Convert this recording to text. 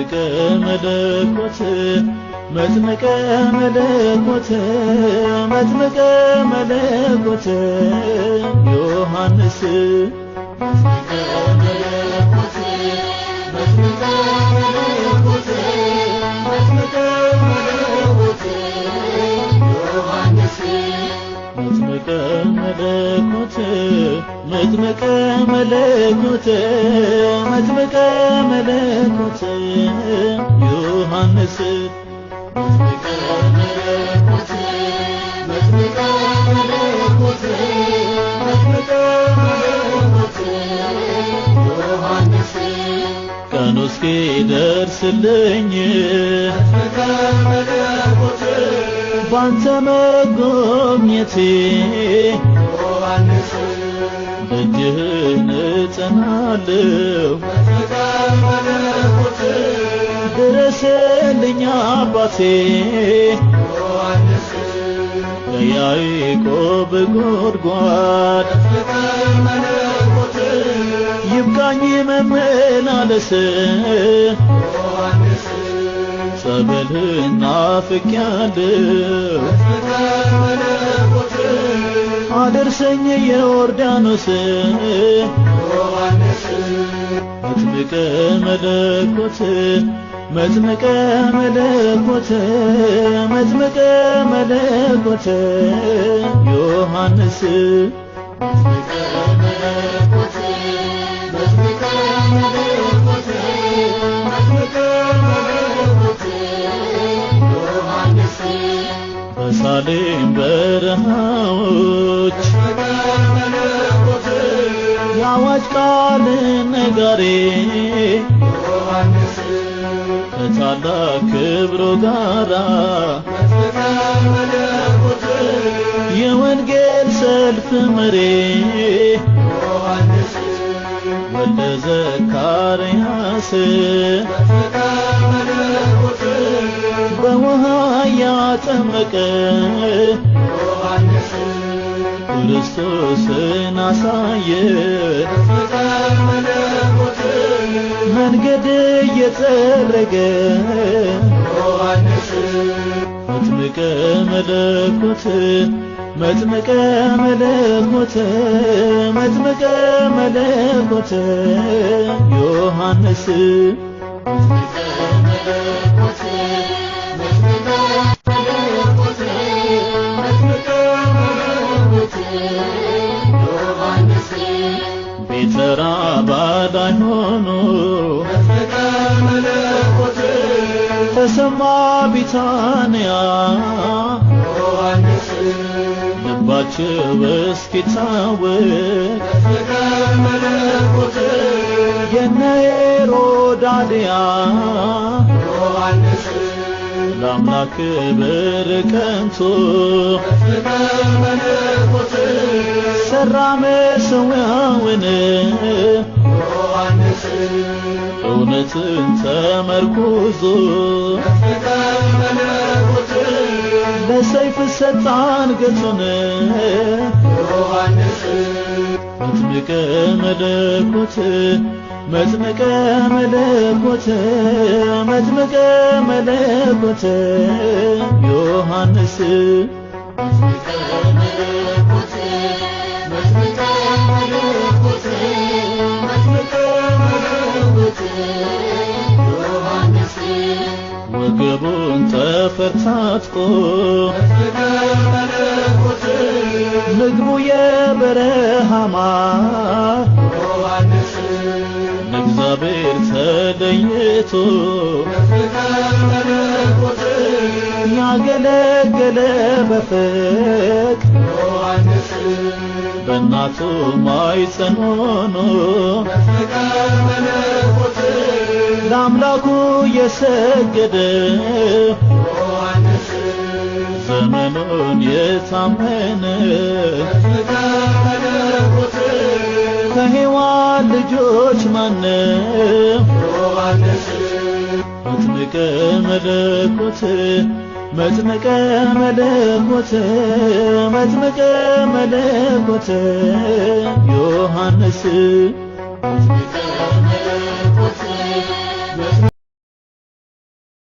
መጥምቀ መለኮት መጥምቀ መለኮት መጥምቀ መለኮት ዮሐንስ መጥምቀ መለኮት መጥምቀ መለኮት መጥምቀ መለኮት ዮሐንስ መጥምቀ መለኮት መጥምቀ መለኮት መጥምቀ መለኮት ዮሐንስ መጥምቀ መለኮት መጥምቀ መለኮት መጥምቀ መለኮት ዮሐንስ ቀኑ እስኪደርስልኝ መጥምቀ መለኮት ባንተ መጎብኘቴ ዮሐንስ ደጅህን እጸናለሁ መጥምቀ መለኮት ድረስልኝ አባቴ ዮሐንስ ከያዕቆብ ጉድጓድ መጥምቀ መለኮት ይብቃኝ መመላለስ ዮሐንስ ጸበልህን ናፍቄአለሁ መጥምቀ መለኮት አደርሰኝ የዮርዳኖስ ዮሐንስ መጥምቀ መለኮት መጥምቀ መለኮት መጥምቀ መለኮት ዮሐንስ መጥምቀ መለኮት መጥምቀ መለኮት መጥምቀ መለኮት ዮሐንስ በሳሌም በረሃዎች መጥምቀ መለኮት የአዋጅ ቃል ነጋሪ ዮሐንስ ከታላቅ ክብሩ ጋራ መጥምቀ መለኮት የወንጌል ሰልፍ መሪ ዮሐንስ ወልደ ዘካርያስ መጥምቀ መለኮት በውሃ ያጠመቀ ዮሐንስ ክርስቶስን አሳየ መጥምቀ መለኮት መንገድ እየጠረገ ዮሐንስ መጥምቀ መለኮት መጥምቀ መለኮት መጥምቀ መለኮት ዮሐንስ መጥምቀ መለኮት መጥምቀ መለኮት መጥምቀ መለኮት ዮሐንስ ቤተራ ባዳይ ሆኖ መጥምቀ መለኮት ተሰማ ቢታንያ ዮሐንስ ልባቸው እስኪታወቅ መጥምቀ መለኮት የነ ሄሮዳድያ ዮሐንስ ለአምላክ ክብር ከንቱ መጥምቀ መለኮት ሰራ መሠዊያውን ዮሐንስ እውነትን ተመርኩዞ መጥምቀ መለኮት ለሰይፍ ሰጠ አንገቱን ዮሐንስ መጥምቀ መለኮት መጥምቀ መለኮት መጥምቀ መለኮት ዮሐንስ መጥምቀ መለኮት መጥምቀ መለኮት መጥምቀ መለኮት ዮሐንስ ወገቡን ጠፍር ታጥቆ መጥምቀ መለኮት ምግቡ የበረሃ ማር ዮሐንስ ለእግዚአብሔር ተለይቶ መጥምቀ መለኮት ያገለገለ በፍቅር ዮሐንስ በእናቱ ማኅፀን ሆኖ መጥምቀ መለኮት ለአምላኩ የሰገደ ዮሐንስ ዘመኑን የታመነ መጥምቀ መለኮት ከሔዋን ልጆች ማንም ዮሐንስ መጥምቀ መለኮት መጥምቀ መለኮት መጥምቀ መለኮት ዮሐንስ መጥምቀ